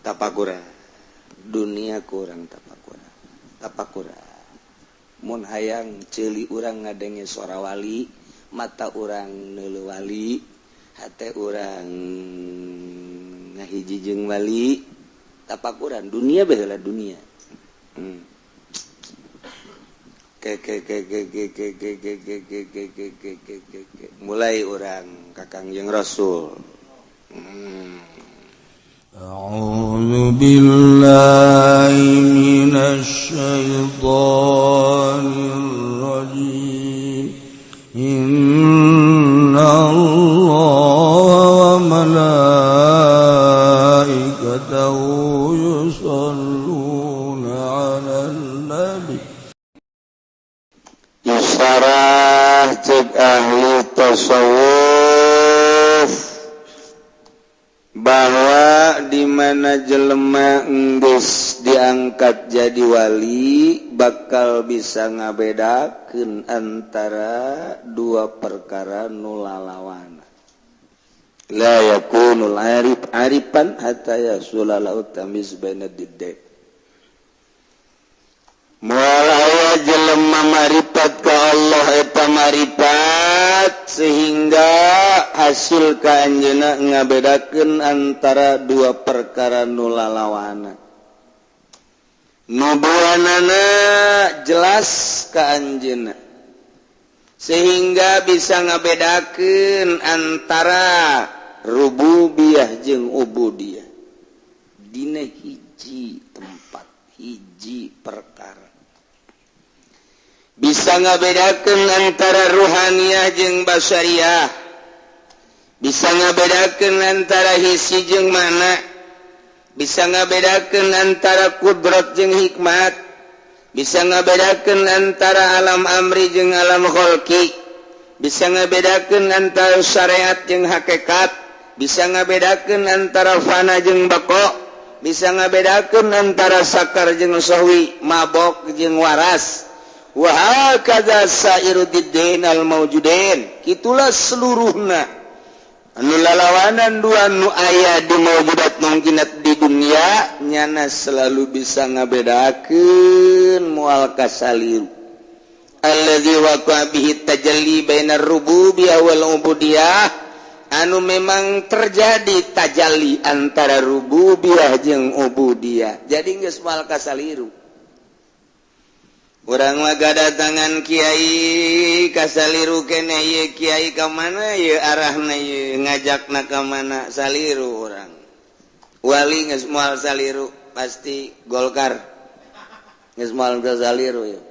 Tapakuran dunia kurang tapakuran tapakuran mun hayang ceuli urang ngadenge suara wali, mata urang neuleuh wali, hate urang ngahiji jeung wali, tapakuran dunia baheula dunia. Ke ke ke ke ke ke ke ke ke ke ke ke ke ke ke ke mulai urang ka Kangjeng Rasul. أعوذ بالله من الشيطان الرجيم. إن الله وملائكته يصلون على النبي. Isarah cek ahli tasawuf bahwa di mana jelema enggeus diangkat jadi wali bakal bisa ngabedakeun antara dua perkara nu lalawana. La yakunul arif arifan hatta yahsula lahu tamyiz baina diddain. Moal aya jelema marifat ka Allah eta marifat sehingga hasil ka anjeunna ngabedakeun antara dua perkara nu lalawana. Nu duanana jelas ka anjeunna sehingga bisa ngabedakeun antara rububiyah jeung ubudiyah dina hiji tempat, hiji perkara. Bisa ngabedakeun antara ruhaniyah jeung basyariah, bisa ngabedakeun antara hisi jeung mana, bisa ngabedakeun antara kudrat jeung hikmat, bisa ngabedakeun antara alam amri jeung alam kholqi, bisa ngabedakeun antara syariat jeung hakikat, bisa ngabedakeun antara fana jeung bako, bisa ngabedakeun antara sakar jeung sahwi, mabok jeung waras. Wa hakadza sairu diddain al mawjudain. Itulah seluruhna anu lalawanan dua nu aya di mawjudat mungkinat di dunia, nyana selalu bisa ngabedakeun moal kasaliru. Allazi waqa bihi tajalli bainar rububiyah wal ubudiyah, anu memang terjadi tajalli antara rububiyah jeung ubudiyah. Jadi geus moal kasaliru. Urang mah kadatangan kiai kasaliru kene ieu kiai ka mana ieu arahna ieu ngajakna ka mana, saliru urang. Wali geus moal saliru, pasti Golkar. Geus moal saliru ieu.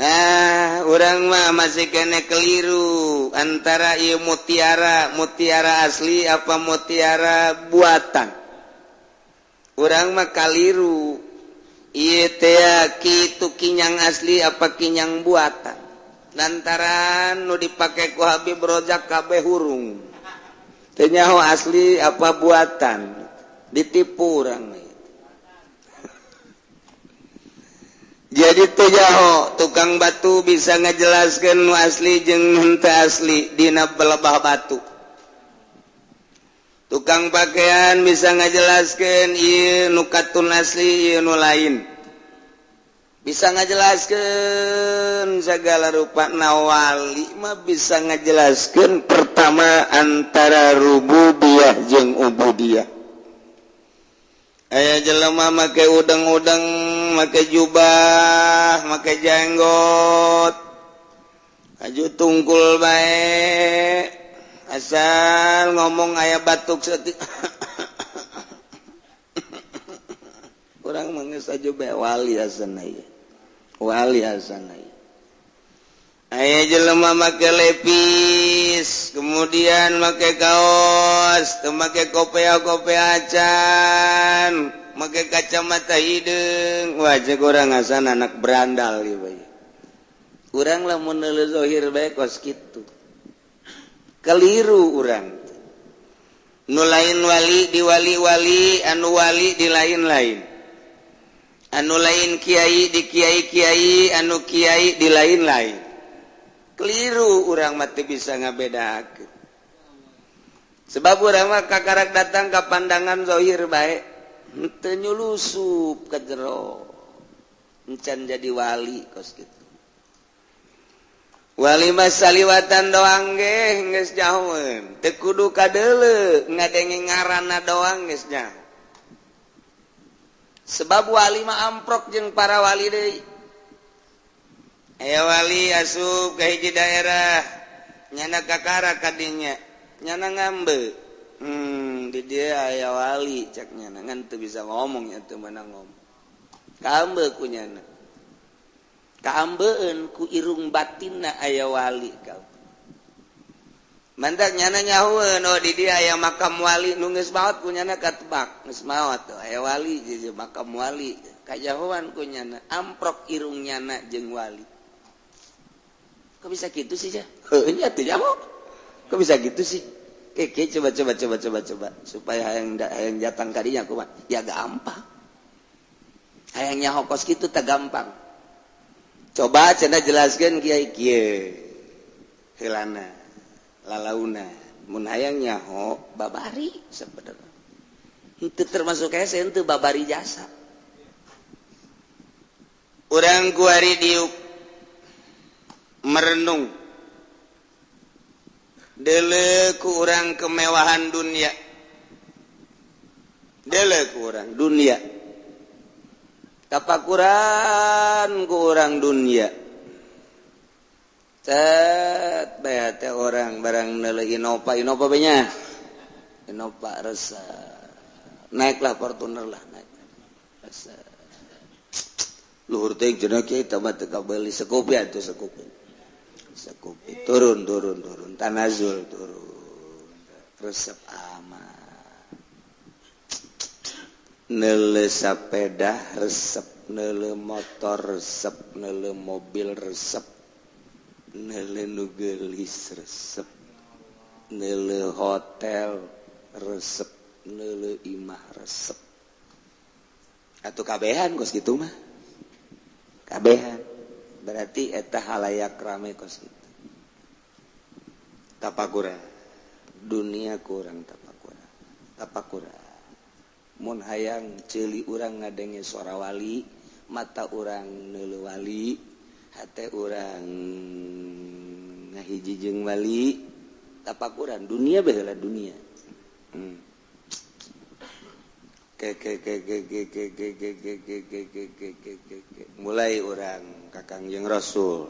Ah, urang mah masih kene keliru antara ieu mutiara, mutiara asli apa mutiara buatan. Urang mah kaliru. Ieu teh kitu kinyang asli apa kinyang buatan. Lantaran nu dipake ku Habib Rozak kabeh hurung. Teu nyaho asli apa buatan. Ditipu urang mah. Jadi teu nyaho tukang batu bisa ngajelaskeun nu asli jeung nu henteu asli dina belebah batu. Tukang pakaian bisa ngajelaskeun ieu nu katun asli ieu nu lain. Bisa ngajelaskeun segala rupa. Nawali mah bisa ngajelaskeun pertama antara rububiyah jeung ubudiyah. Aya jelema make udeng-udeng, make jubah, make jenggot, aju tungkul bae, asal ngomong aya batuk setik. Urang mah geus aju bae wali asana ieu. Wali asana ieu. Aya jelema make lepis, kemudian make kaos, teu make kopea-kopea acan, make kacamata hideung. Wah, cek urang asana anak berandal ieu bae. Urang lamun neuleuh zahir bae kos kitu. Keliru urang. Nu lain wali di wali-wali, anu wali di lain-lain. Anu lain kiai di kiai-kiai, anu kiai di lain-lain. Keliru urang mah teu bisa ngabedakeun. Sebab urang mah kakarak datang ka pandangan zahir bae. Henteu nyulusup ka jero. Encan jadi wali kos kitu. Wali mah saliwatan doang ge geus nyahoeun. Teu kudu kadeuleu ngadenge ngaranna doang geus nyaho. Sebab wali mah amprok jeung para wali deui. Aya wali asup ka hiji daerah nyana kakara kadinya, nyana ngambe. Di dia aya wali cak nyana ngan teu bisa ngomong nya teu meunang ngomong. Kaambe ku nyana. Kaambeun ku irung batinna aya wali kau. Mantak nyana nyahoeun oh di dia aya makam wali nu geus maot ku nyana katebak, geus maot tuh aya wali jeung makam wali. Kajahoan ku nyana amprok irung nyana jeung wali. Kok bisa gitu sih ya? Heuh nya teu nyaho. Kok bisa gitu sih? Keke coba coba coba coba coba supaya hayang datang ka dinya kumaha? Ya gampang. Hayang nyaho kos kitu teh gampang. Coba cenah jelaskeun kiai kieu. Heulana, lalauna, mun hayang nyaho babari sebenarnya. Henteu termasuk hese henteu babari jasa. Urang kuari diuk merenung. Deuleu ku urang kemewahan dunia. Deuleu ku urang dunia. Tapakuran ku urang dunia. Cet bae teh orang barang neuleuh Innova, Innova nya. Innova resep. Naiklah Fortuner lah naik. Resep. Luhur teh cenah kieu tah mah teu kabeuli sekupi atuh sekupi. Sekupi turun turun turun tanazul turun. Resep amat. Neuleuh sepeda resep, neuleuh motor resep, neuleuh mobil resep, neuleuh nu geulis resep, neuleuh hotel resep, neuleuh imah resep. Atuh kabehan kos kitu mah. Kabehan. Berarti eta halayak rame kos kitu. Tapakuran. Dunia kurang tapakuran. Tapakuran. Mun hayang ceuli urang ngadenge suara wali, mata urang neuleuh wali, hate urang ngahiji jeung wali, tapakuran dunia baheula dunia. Ke ke ke ke ke ke ke ke ke ke ke ke ke ke ke ke mulai urang ka Kangjeng Rasul.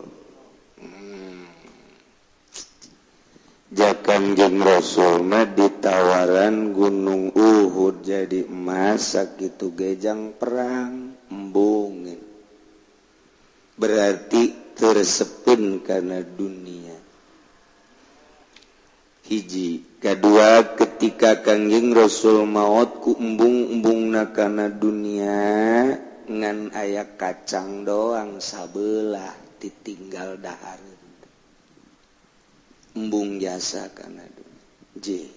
Kangjeng Rasul mah ditawaran Gunung Uhud jadi emas sakitu gejang perang embung. Berarti tersepin karena dunia. Hiji, kedua ketika Kangjeng Rasul maot ku embung-embungna kana dunia ngan aya kacang doang sabelah ditinggal dahar. Embung jasa kana dunia. J.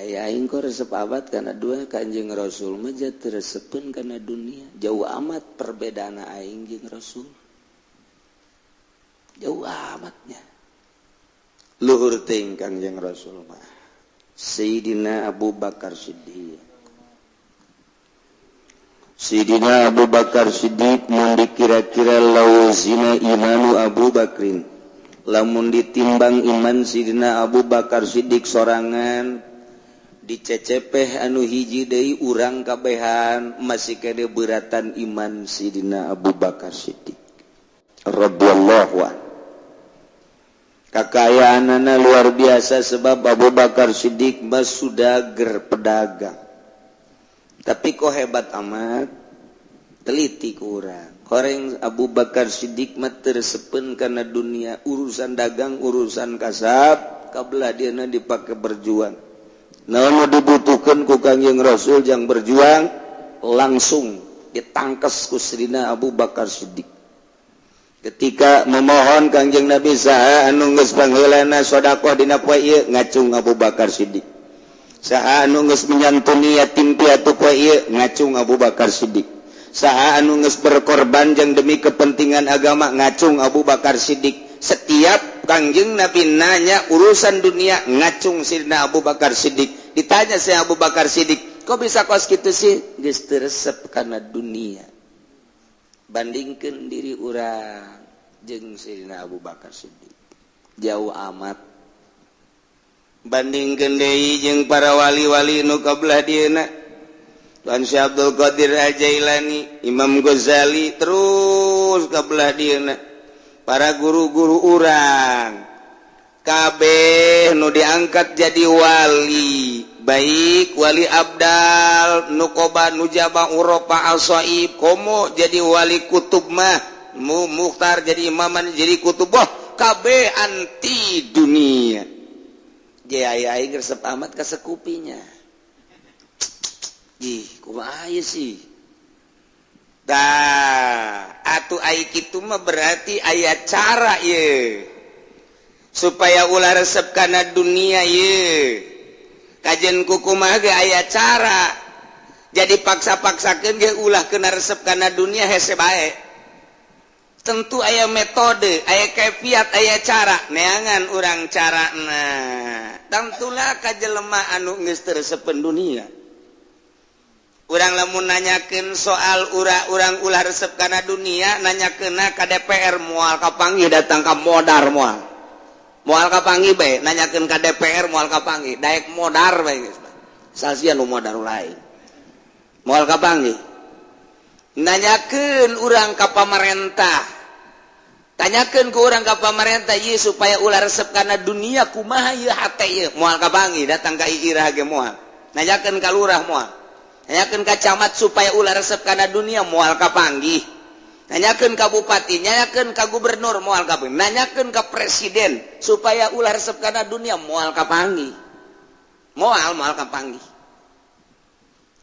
Aya aing kok resep abad kana dua Kanjeng Rasul mah teu resepeun kana dunia. Jauh amat perbedaan aing jeung Rasul. Jauh amatnya. Luhur teuing Kanjeng Rasul mah. Sayyidina Abu Bakar Siddiq. Sayyidina Abu Bakar Siddiq mun dikira-kira lawazina imanu Abu Bakrin. Lamun ditimbang iman Sidina Abu Bakar Siddiq sorangan dicecepeh anu hiji deui urang kabehan masih kene beratan iman Sidina Abu Bakar Siddiq radhiyallahu an. Kakayaanana luar biasa sebab Abu Bakar Siddiq mah sudager pedagang. Tapi kok hebat amat teliti ku urang. Horeng Abu Bakar Siddiq mah tersepen karena dunia urusan dagang urusan kasab kabelah dieuna dipake berjuang. Naon dibutuhkeun ku Kangjeng Rasul jang berjuang langsung ditangkes ku Sayyidina Abu Bakar Siddiq. Ketika memohon Kangjeng Nabi saha anu geus pangheulana sedekah dina poe ieu ngacung Abu Bakar Siddiq. Saha anu geus menyantuni yatim piatu poe ieu ngacung Abu Bakar Siddiq. Saha anu geus berkorban jeung demi kepentingan agama ngacung Abu Bakar Siddiq. Setiap Kangjeng Nabi nanya urusan dunia ngacung Sidina Abu Bakar Siddiq. Ditanya si Abu Bakar Siddiq, kok bisa kos kitu sih? Geus teu resep kana dunia. Bandingkeun diri urang jeung Sayyidina Abu Bakar Siddiq, jauh amat. Bandingkeun deui jeung para wali-wali nu kabelah dieuna, Tuan Syekh Abdul Qadir Al-Jailani, Imam Ghazali, terus kabelah dieuna para guru-guru urang kabeh nu diangkat jadi wali, baik wali abdal, nukoba, nujaba, uropa, asoib, komo jadi wali kutub mah mu mukhtar jadi imaman jadi kutub, wah kabeh anti dunia. Jaya aing resep amat kasekupinya. Ih, kumaha sih? Dah, atuh ai kitu mah berarti aya cara ye supaya ulah resep kana dunia ye. Kajen kukumaha ge aya cara. Jadi paksa-paksakeun ge ulah kena resep kana dunia hese bae. Tentu aya metode, aya kefiat, aya cara. Neangan urang carana. Tentulah ka jelema anu geus teu resepeun dunia. Urang lamun nanyakeun soal urang ulah resep kana dunia, nanyakeunna ka DPR moal kapanggih, datang ka modar moal. Moal kapanggih bae, nanyakeun ka DPR moal kapanggih, daek modar bae geus. Sasia nu modar lain. Moal kapanggih. Nanyakeun urang ka pamarentah. Tanyakeun ku urang ka pamarentah ieu supaya ulah resep kana dunia kumaha ieu hate ieu, moal kapanggih, datang ka iirah ge moal. Nanyakeun ka lurah moal. Nanyakeun ka camat supaya ulah resep kana dunia moal kapanggih. Nanyakeun ka bupati, nanyakeun ka gubernur moal kapanggih. Nanyakeun ka presiden supaya ulah resep kana dunia moal kapanggih. Moal moal kapanggih.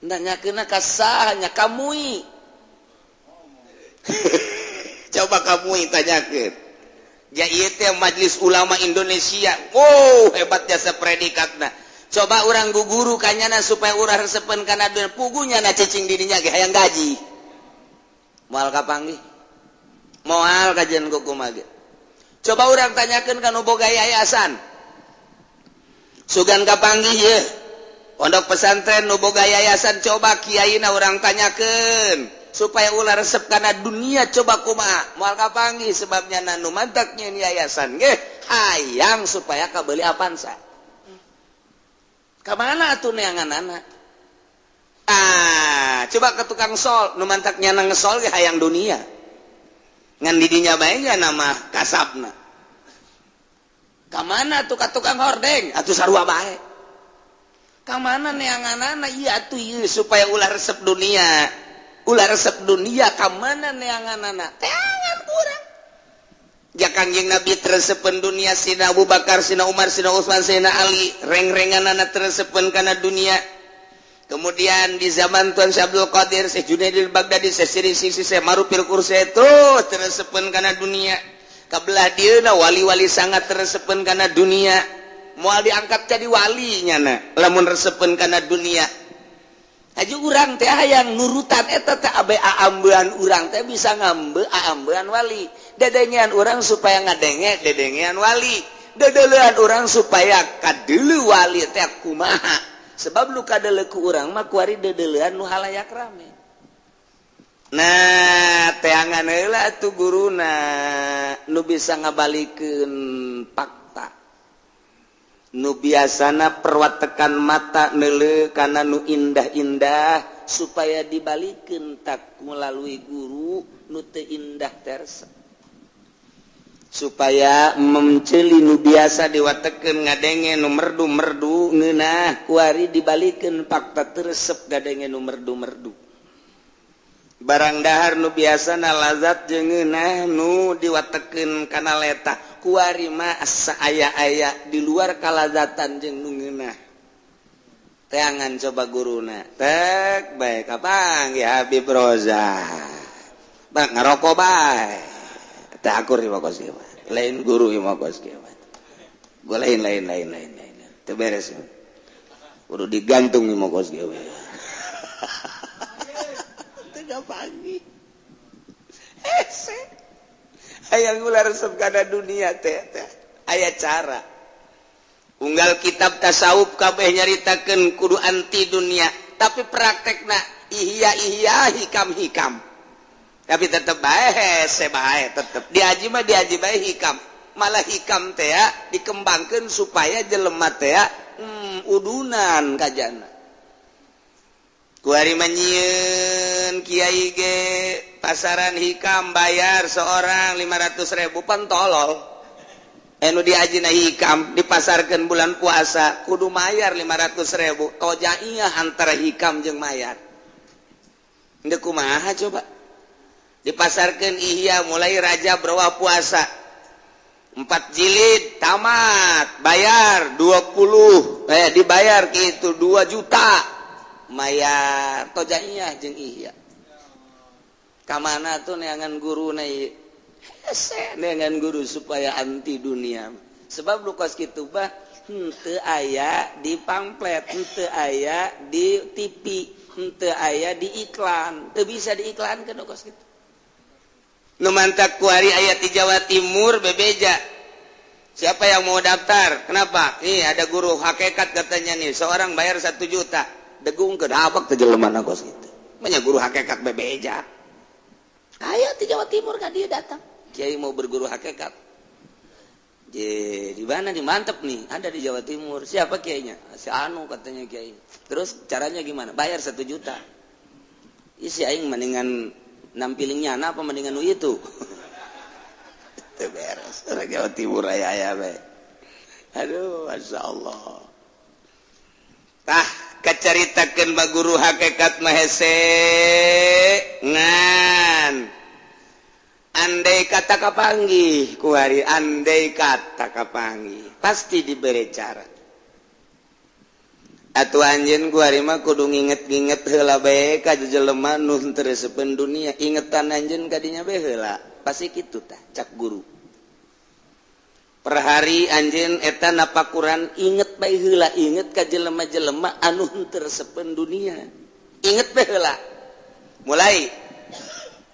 Nanyakeun ka saha nya kamui. Coba kamui tanyakeun. Ja ieu teh Majelis Ulama Indonesia. Oh, hebat jasa predikatna. Coba urang guguru kanyana supaya urang resepeun kana dunia, pugunya na cicing dirinya ge hayang gaji. Moal kapanggih. Moal kajian kumaha ge. Coba urang tanyakeun ka nu boga yayasan. Sugan kapanggih ye. Pondok pesantren nu boga yayasan coba kiaina urang tanyakeun supaya ulah resep kana dunia coba kumaha. Moal kapanggih sebabnya nu mantak nyeun yayasan ge hayang supaya kabeuli Avanza. Kamana atuh neanganana? Ah, coba ke tukang sol, nu mantak nyana ngesol ge hayang dunia. Ngan didinya bae nya nama kasabna. Kamana atuh ka tukang hordeng? Atuh sarua bae. Kamana neanganana? Ieu atuh ieu supaya ulah resep dunia. Ulah resep dunia kamana neanganana? Teangan kurang. Ja Kangjeng Nabi teresepeun dunia, Sina Abu Bakar, Sina Umar, Sina Utsman, Sina Ali, reng-renganana teresepeun kana dunia. Kemudian di zaman Tuan Syekh Abdul Qadir, Syekh Junaidil Baghdadi, Syekh Siri Sisi, Syekh Marufil Kursi terus teresepeun kana dunia. Kabelah dieuna wali-wali sangat teresepeun kana dunia. Moal diangkat jadi wali nyana lamun resepeun kana dunia. Haji urang teh hayang nurutan eta teh abe aambean urang teh bisa ngambe aambean wali. Dedengean urang supaya ngadenge dedengean wali. Dedelean urang supaya kadeuleu wali teh kumaha. Sebab lu kadeuleu ku urang mah kuari dedelean nu halayak rame. Nah, teangan heula atuh guruna nu bisa ngabalikeun fakta. Nu biasana perwatekan mata neuleuh kana nu indah-indah supaya dibalikeun tak melalui guru nu teu indah terse. Supaya menceli nu biasa diwatekeun ngadenge nu merdu-merdu ngeunah kuari dibalikeun fakta teu resep ngadenge nu merdu-merdu. Barang dahar nu biasana lazat jeung ngeunah nu diwatekeun kana letah kuari mah asa aya-aya di luar kalazatan jeung nu ngeunah. Teangan coba guruna. Tek bae kapanggih Habib Roza. Bang ngarokok bae. Teh akur ieu mah kos kieu mah. Lain guru ieu mah kos kieu mah. Gua lain lain lain lain lain. Teu beres. Kudu digantung ieu mah kos kieu mah. Teu kapanggih. Hese. Hayang ulah resep kana dunia teh teh. Aya cara. Unggal kitab tasawuf kabeh nyaritakeun kudu anti dunia, tapi praktekna Ihya Ihya, hikam hikam, tapi tetep bae hese bae, tetep diaji mah diaji bae hikam. Malah hikam teh dikembangkan supaya jelema teh udunan kajana. Kuari manyieun kiai ge pasaran hikam, bayar seorang 500 ribu. Pan tolol anu diajina hikam dipasarkan bulan puasa kudu mayar 500 ribu. Tojaiyah antara hikam jeung mayar. Ndek kumaha coba? Dipasarkan Ihya mulai Rajab berapa, puasa 4 jilid tamat, bayar 20, eh, dibayar gitu 2 juta, mayar. Tojaiyah jeung Ihya kamana tuh neangan guru na? Hese neangan guru supaya anti dunia, sebab lu kos kitu bah henteu aya di pamflet, henteu aya di TV, henteu aya di iklan, teu bisa diiklankeun nu kos kitu. Nu mantak kuari aya di Jawa Timur bebeja, "Siapa yang mau daftar?" "Kenapa?" "Nih ada guru hakikat katanya nih, seorang bayar 1 juta." Degung ke dabak teh jelema kos kitu. Banyak guru hakikat bebeja aya di Jawa Timur kan. Dia datang, "Kiai, mau berguru hakikat." "Di mana nih? Mantep nih, ada di Jawa Timur." "Siapa kiainya?" "Si Anu katanya kiai." "Terus caranya gimana?" "Bayar 1 juta." Isi aing mendingan nampilingnya apa mendingan nu itu. Itu beres orang Jawa Timur aya aya be. Aduh, masya Allah. Tah, kacaritakeun ba guru hakikat mah hese, ngan andai kata kapanggih kuari, andai kata kapanggih pasti diberi cara. Atuh anjeun kuari mah kudu nginget-nginget heula bae ka jelema nu teu resepeun dunia. Ingetan anjeun kadinya bae heula, pasti kitu. Tah, cak guru per hari anjeun eta napakuran inget bae heula, inget ka jelema-jelema anu teu resepeun dunia, inget bae heula. Mulai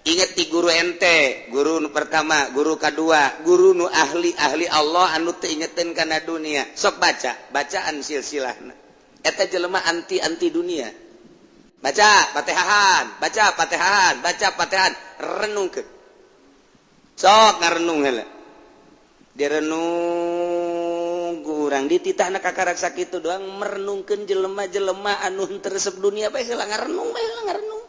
inget ti guru ente, guru nu pertama, guru kedua, guru nu ahli ahli Allah anu teu ingetin kana dunia. Sok baca bacaan silsilahna eta jelema anti anti dunia. Baca Fatihahan, baca Fatihahan, baca Fatihahan, renung ke, sok ngarenung heula, direnung kurang dititahna kakarak sakitu doang. Merenungkeun jelema-jelema anu teu resep dunia bae heula, ngarenung bae heula, ngarenung.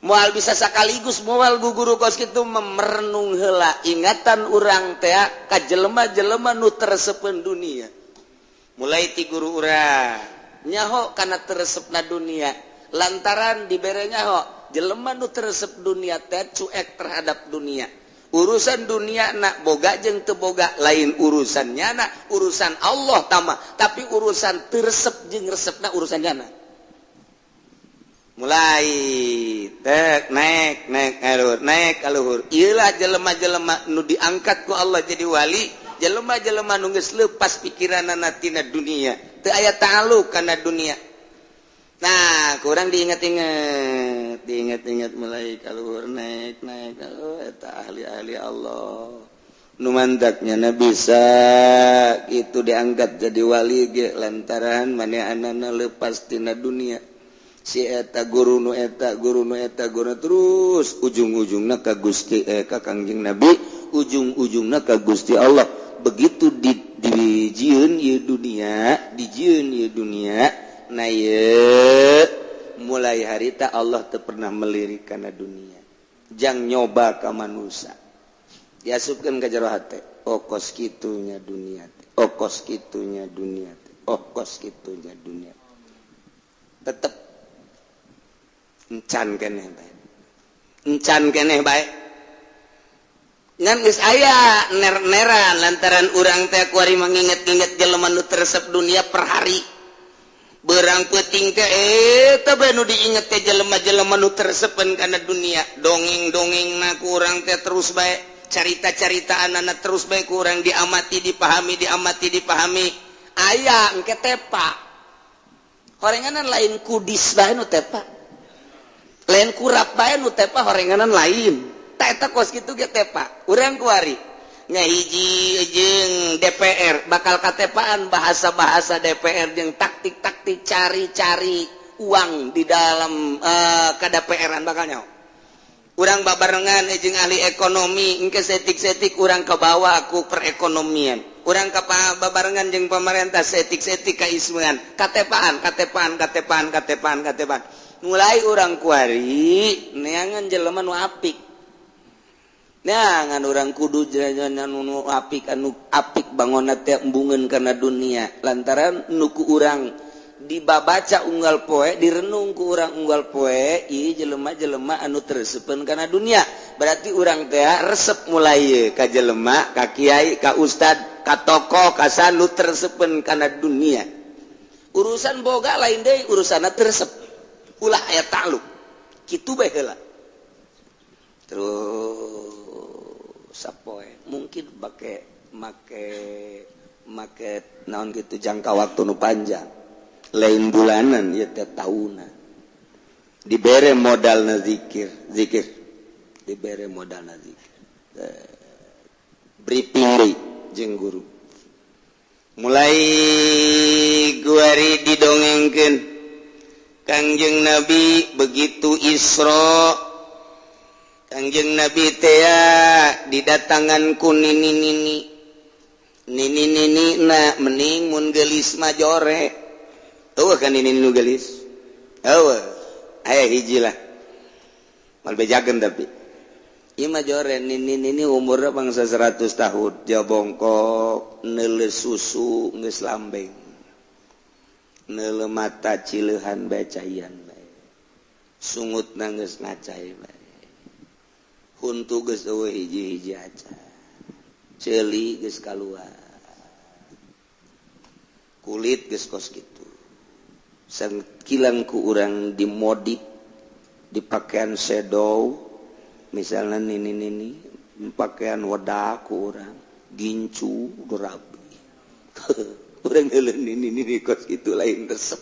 Moal bisa sekaligus, moal guru kos kitu. Merenung heula, ingatan urang teh ka jelema-jelema nu teu resepeun dunia. Mulai ti guru urang nyaho kana teu resepna dunia, lantaran dibere nyaho jelema nu teu resep dunia teh cuek terhadap dunia. Urusan dunia nak boga jeung teu boga lain urusannya, nak urusan Allah tama, tapi urusan teu resep jeung resepna urusannya. Nak mulai tek naik naik kaluhur, naik kaluhur. Iyalah jelema-jelema nu diangkat ku Allah jadi wali, jelema-jelema nu geus lepas pikiranana tina dunia, teu aya ta'alluq kana dunia. Nah, kurang diingat-ingat, diingat-ingat, mulai kaluhur, naik naik kaluhur, eta ahli-ahli Allah nu mantaknya na bisa itu diangkat jadi wali ge lantaran manehanana lepas tina dunia. Si eta guru nu eta guru nu eta guru, terus ujung-ujungna ka Gusti, ka Kangjeng Nabi, ujung-ujungna ka Gusti Allah. Begitu di dijieun ieu dunia, dijieun ieu dunia, nah ye mulai harita Allah teu pernah melirik kana dunia jang nyoba ka manusia, diasupkeun ka jero hate, "Oh, kos kitunya dunia teh, oh, kos kitunya dunia teh, oh, kos kitunya dunia." Tetep encan keneh bae, encan keneh bae, ngan geus aya ner-neran lantaran urang teh kuari menginget-inget jelema nu teu resep dunia. Per hari berang peuting teh eta bae nu diinget teh, jelema-jelema nu teu resepeun kana dunia. Dongeng-dongeng na kurang teh terus bae, carita-carita anak terus bae kurang diamati, dipahami, diamati, dipahami. Aya engke tepa horenganan, lain kudis bae nu tepa, lain kurap bae nu tepa, horenganan lain. Eta kos kitu ge tepa urang kuari. Nya hiji jeung DPR bakal katepaan bahasa-bahasa DPR jeung taktik-taktik cari-cari uang di dalam ka-DPR-an bakal nyaho. Urang babarengan jeung ahli ekonomi engke setik-setik urang ke bawah ku perekonomian. Urang ka babarengan jeung pemerintah setik-setik ka ismean. Katepaan, katepaan, katepaan, katepaan, katepaan. Mulai urang kuari neangan jelema nu apik. Neangan urang kudu jelema nu apik anu apik bangonna teh embungeun kana dunia lantaran nu ku urang dibabaca unggal poe direnung ku urang unggal poe ieu jelema-jelema anu teu resepeun kana dunia berarti urang teh resep mulai ka jelema ka kiai ka ustad ka tokoh ka nu teu resepeun kana dunia urusan boga lain deui urusanna teu resep ulah aya takluk kitu bae heula terus sapoe mungkin make make make naon gitu jangka waktu nu panjang lain bulanan ya teh tahunan dibere modalna zikir zikir dibere modalna zikir briefing deui jeung guru mulai guari didongengkeun Kangjeng Nabi begitu Isra Kangjeng Nabi teh didatangan ku nini nini nini nini na mening mun geulis mah jore. Eueuh kan nini nu geulis eueuh aya hiji lah mal bejakeun tapi ieu mah jore nini nini umurna bangsa 100 tahun dia bongkok neuleuh susu geus lambeng neuleuh mata cileuhan bae caian bae sungutna geus ngacai bae huntu geus eueuh hiji-hiji aca ceuli geus kaluar kulit geus kos kitu sangkilang ku urang dimodif di pakaian sedow misalnya nini nini pakaian wedak ku urang gincu rapi urang neuleun nini nini kos kitu lain resep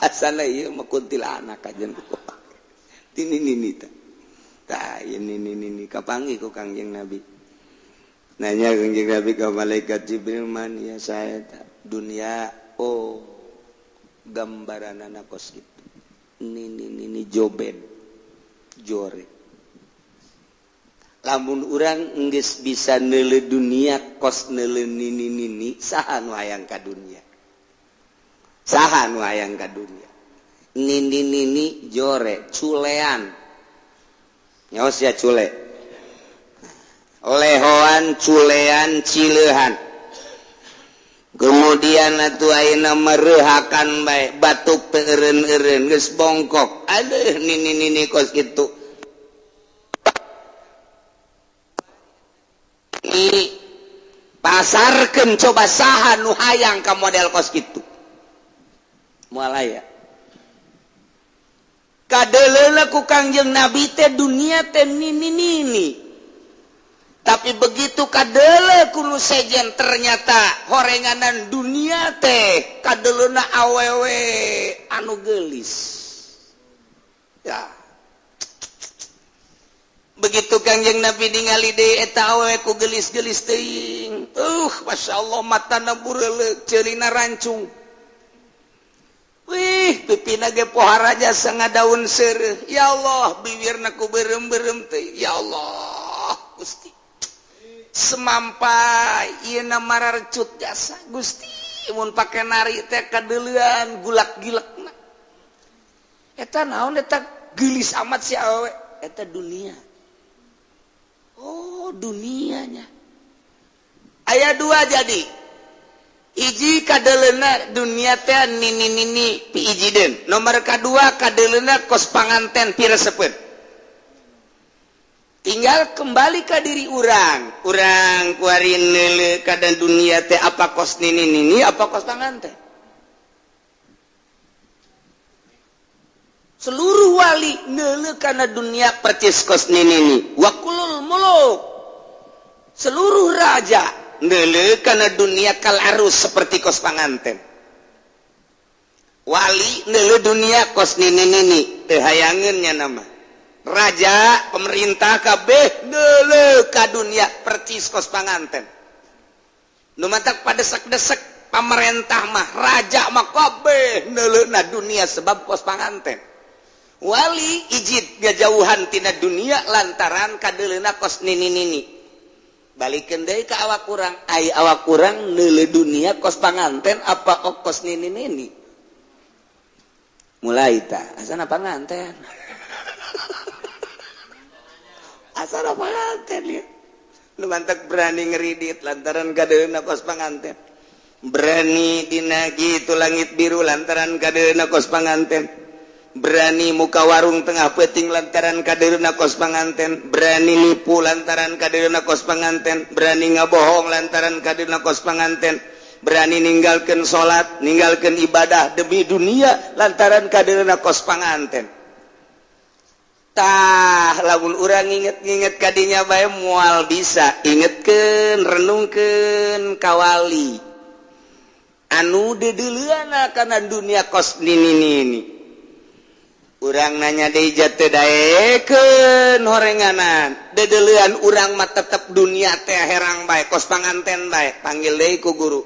asana ieu mah kuntilanak kajen ku tini nini tah tah ieu nini nini kapanggih ku Kangjeng Nabi nanya Kangjeng Nabi ka malaikat Jibril man ya saya ta dunia oh gambaranana kos kitu nini nini joben jore lamun urang geus bisa neuleuh dunia kos neuleuh nini nini saha nu hayang ka dunia saha nu hayang ka dunia nini nini jore culean nyaos ya cule lehoan culean cileuhan kemudian atuh ayeuna mereuhakan bae batuk teu eureun-eureun geus bongkok aduh nini nini kos kitu pasarkeun coba saha nu hayang ka model kos kitu moal aya kadeuleuna ku Kangjeng Nabi teh dunia teh nini nini tapi begitu kadele ku nu sejen ternyata horenganan dunia teh kadeleuna awewe anu geulis ya begitu Kangjeng Nabi ningali deui eta awewe ku geulis-geulis teuing masyaallah matana bureuleuk ceulina rancung wih pipina ge poharaja sanga daun seureuh ya Allah bibirna ku beureum-beureum teuing ya Allah Gusti semampai ieu na mararecut jasa Gusti mun pake nari teh kadeuleuan gulak-gilekna eta naon eta geulis amat si awewe eta dunia oh dunianya aya dua jadi hiji kadeleuna dunia teh nini nini piijideun nomor kadua kadeleuna kos panganten piresepeun tinggal kembali ke diri urang urang kuari neuleuh kana dunia teh apa kos nini nini apa kos panganten seluruh wali neuleuh kana dunia percis kos nini nini wa kulul muluk seluruh raja neuleuh kana dunia kal arus seperti kos panganten wali neuleuh dunia kos nini nini teu hayangeun nya nama Raja, pemerintah kabeh neuleuh ka dunia percis kos panganten. Nu matak padesek-desek pamarentah mah, raja mah kabeh neuleuhna dunia sebab kos panganten. Wali ijid ngajauhan tina dunia lantaran kadeuleuna kos nini-nini. Balikeun deui ka awak urang, ai awak urang neuleuh dunia kos panganten apa kos nini-nini? Mulai tah, asana panganten. Asana panganten ya. Nu mantak berani ngeridit lantaran kadeuna kos panganten. Berani dina gitu langit biru lantaran kadeuna kos panganten. Berani muka warung tengah peuting lantaran kadeuna kos panganten. Berani nipu lantaran kadeuna kos panganten. Berani ngabohong lantaran kadeuna kos panganten. Berani ninggalkeun salat, ninggalkeun ibadah demi dunia lantaran kadeuna kos panganten. Tah lamun urang nginget-nginget kadinya bae moal bisa ingetkeun renungkeun kawali anu deudeuleuna kana dunia kos nini-nini. Urang nanya deui teu daekeun horenganan deudeuleun urang mah tetep dunia teh herang bae kos panganten bae panggil deui ku guru.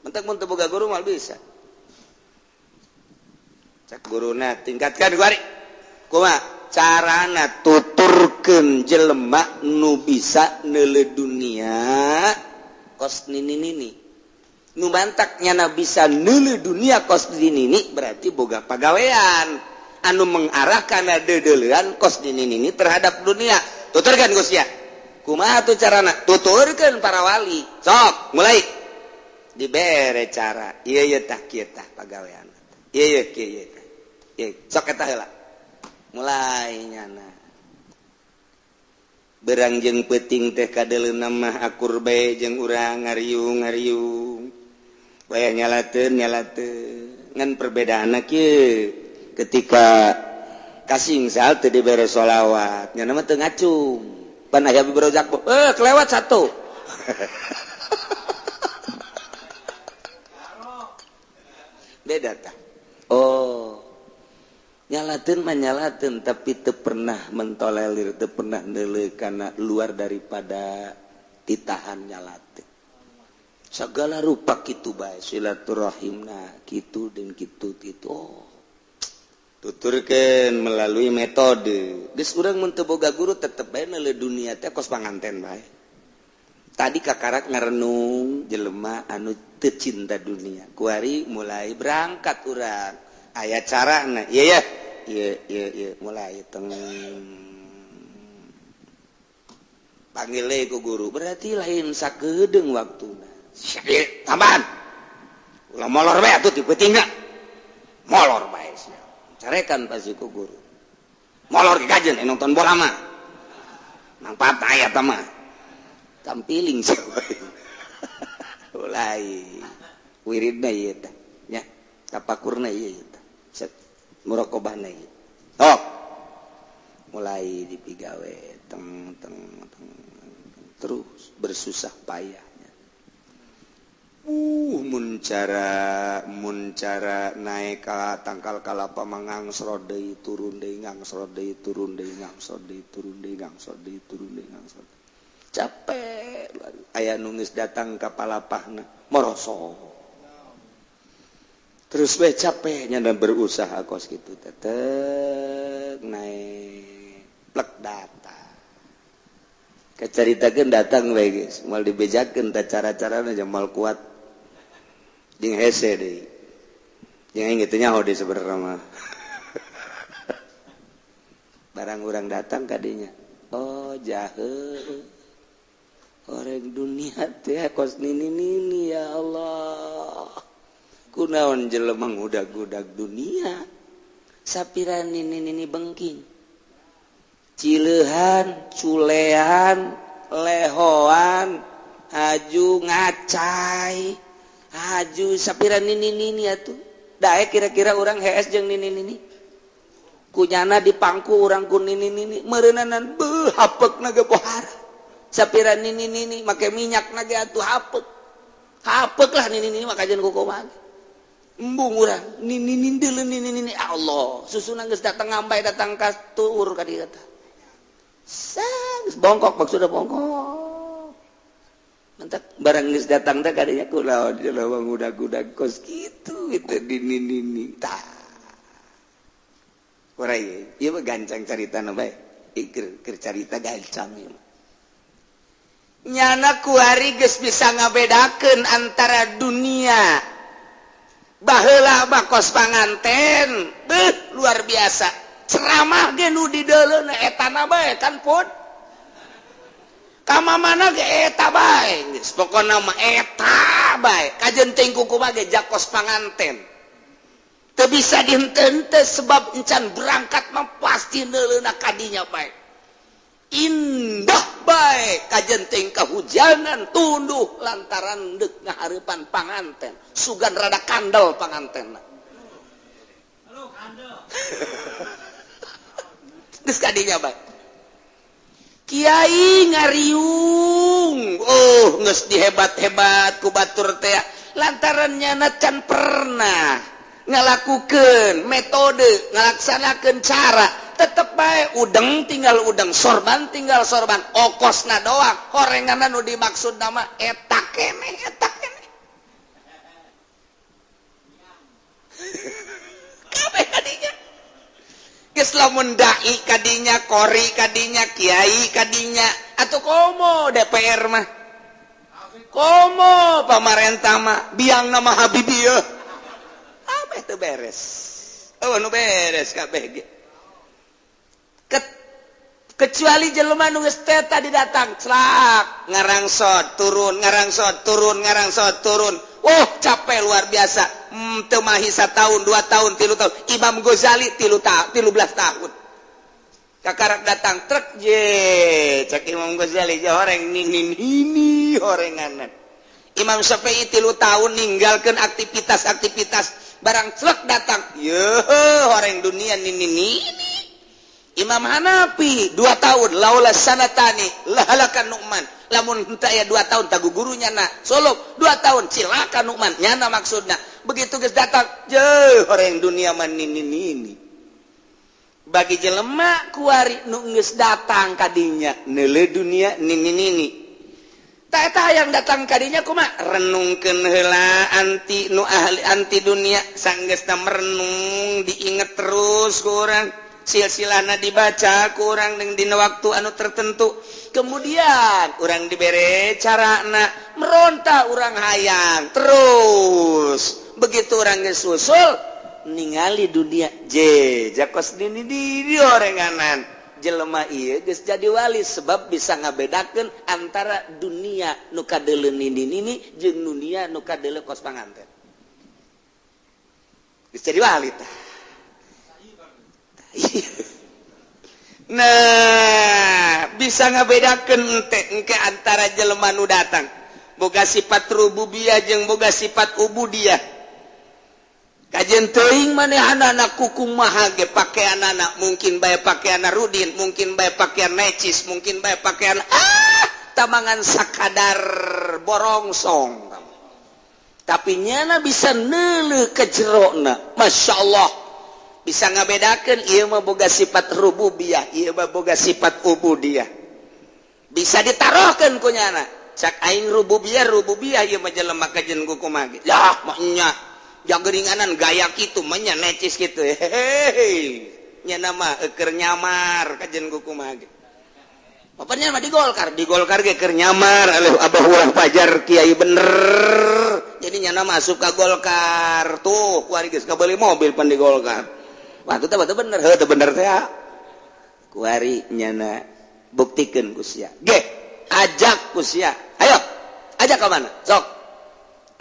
Mentek mun teu boga guru moal bisa. Cek guruna tingkatkan kuari. Kumaha carana tuturkeun jelema nu bisa neuleuh dunia kos nini-nini. Nu mantak nyana bisa neuleuh dunia kos nini-nini berarti boga pagawean anu mengarah kana deudeuleun kos nini-nini terhadap dunia. Tuturkeun Gus ya. Kumaha tuh carana? Tuturkeun para wali. Sok mulai dibere cara. Ieu ieu tah kieu tah pagawean. Ieu ieu kieu ieu tah. Ieu sok eta heula. Mulai nyana berang jeung peuting teh kadeuleuna mah akur bae jeung urang ngariung-ngariung wayah nyalateun nyalateun ngan perbedaanna kieu ketika kasingsal teu dibere sholawat nyana mah teu ngacung pan aya bibrojak kelewat satu. Beda tah. Oh nyalateun mah nyalateun tapi teu pernah mentolerir, teu pernah neuleuh kana luar daripada titahan nyalateun. Segala rupa kitu bae silaturahimna kitu dan kitu kitu. Oh. Tuturkeun melalui metode. Geus urang mun teu boga guru tetep bae neuleuh dunia teh kos panganten bae. Tadi kakarak ngarenung jelema anu teu cinta dunia. Kuari mulai berangkat urang. Aya carana ieu ya ieu ieu ieu mulai teng panggil deui ku guru berarti lain sakedeung waktuna tambahan ulah molor bae atuh ti peutingna molor bae sia carekan pasti ku guru molor ge kajeun nonton bola mah mangpaat aya tah mah tampiling sia mulai wiridna ieu tah nya tapakurna ieu tah set muraqabahna ieu tok mulai dipigawe teng teng teng terus bersusah payahnya. Mun cara naik ka tangkal kalapa mangangsro deui turun deui ngangsro deui turun deui ngangsro deui turun deui ngangsro deui turun deui ngangsro. Capek aya nu geus datang ka palapahna moroso. Terus we capeknya dan berusaha kos gitu tetep naik plek data. Keceritakeun datang we geus moal dibejakeun tah cara-carana moal kuat jeung hese deui. Jeung aing teu nyaho deui sebenarna mah. Barang urang datang ka dinya. Oh jahe. Orang dunia teh kos nini-nini ya Allah. Kunaon jelema ngudag-gudag dunia. Sapira nini-nini bengking. Cileuhan, culean, lehoan, haju ngacai, haju sapira nini-nini atuh. Daek kira-kira urang hees jeung nini-nini. Kunyana dipangku urang ku nini-nini, meureunanan beuh hapekna ge pohara. Sapira nini-nini make minyak na ge atuh hapek. Hapek lah nini-nini mah kajeun ku kumaha. Embung urang nini nini nini nini Allah susuna geus datang ngambai datang ka tuur ka dieu teh. Geus bongkok maksudna bongkok. Mentak barang geus datang teh kadinya kulaon jelema ngudag-udag kos kitu itu nini nini tah. Kurai ieu mah gancang caritana bae. Keur carita gancang ieu mah. Nyana kuari geus bisa ngabedakeun antara dunia baheula mah kos panganten beuh luar biasa ceramah ge nu dideuleuna etana bae kan pun ka mana ge eta bae geus pokona mah eta bae kajeun teuing kumaha ge jakos panganten teu bisa dihenteu sebab encan berangkat mah pasti neuleuna kadinya bae indah bae kajen teuing kahujanan tunduh lantaran deuk ngahareupan panganten sugan rada kandel pangantenna. Halo kandel. Geus kadinya bae kiai ngariung oh geus dihebat-hebat ku batur teh lantaran nyana can pernah ngalakukeun metode ngalaksanakeun cara tetep bae udeng tinggal udeng sorban tinggal sorban okosna doang horenganna nu dimaksud nama eta keneh eta keneh kabeh kadinya geus lamun dai kadinya kori kadinya kiai kadinya atuh komo DPR mah komo pamarentah mah biang nama Habibie yeuh kabeh teu beres eueuh nu beres kabeh ge kecuali jelema nu geus teh tadi datang celak ngarangsot turun ngarangsot turun ngarangsot turun oh capek luar biasa teu mahi satahun 2 tahun 3 tahun Imam Ghazali 13 tahun kakarak datang truk je cek Imam Ghazali je horeng nini ini horenganan Imam Syafi'i 3 tahun ninggalkeun aktivitas-aktivitas barang celak datang ye horeng dunia nini ini Imam Hanafi 2 tahun laula sanatani lahalakan Nu'man lamun henteu aya 2 tahun tagu gurunya na solok 2 tahun cilaka Nu'man nyana maksudna begitu geus datang jeuh horeng dunia mah nini nini bagi jelema kuari nu geus datang kadinya neuleuh dunia nini nini ta eta hayang datang kadinya kumaha renungkeun heula anti nu ahli anti dunia sanggeusna merenung diinget terus ku urang silsilahna dibaca kurang dengan dina waktu anu tertentu kemudian urang dibere carana meronta urang hayang terus begitu urang geus susul ningali dunia je jakos dini di orenganan jelema ieu geus jadi wali sebab bisa ngabedakeun antara dunia nu kadeuleu nini jeung dunia nu kadeuleu kos panganten geus jadi wali tah. Nah bisa ngabedakeun engke antara jelema nu datang boga sifat rububiyah jeung boga sifat ubudiyah kajeun teuing manehanana kukumaha ge pakeanana mungkin bae pakean Rudin mungkin bae pakean necis mungkin bae pakean tamangan sakadar borongsong tapi nyana bisa neuleuh ke jerona Masya Allah bisa ngabedakeun ieu mah boga sifat rububiyah ieu mah boga sifat ubudiyah bisa ditaruhkeun ku nyana cak aing rububiyah rububiyah ieu mah jelema kajeun kumaha ge lah mah nya jageringanan gaya kitu mah nya necis kitu hehehe nya mah keur nyamar kajeun kumaha ge bapaknya mah di Golkar ge keur nyamar aleuh abah urang Fajar kiai bener jadi nyana masuk ka Golkar tuh kuari geus kabeuli mobil pan di Golkar wah itu teh bener heuh teh bener teh kuari nyana buktikeun ku sia ge ajak ku sia ayo ajak ka mana sok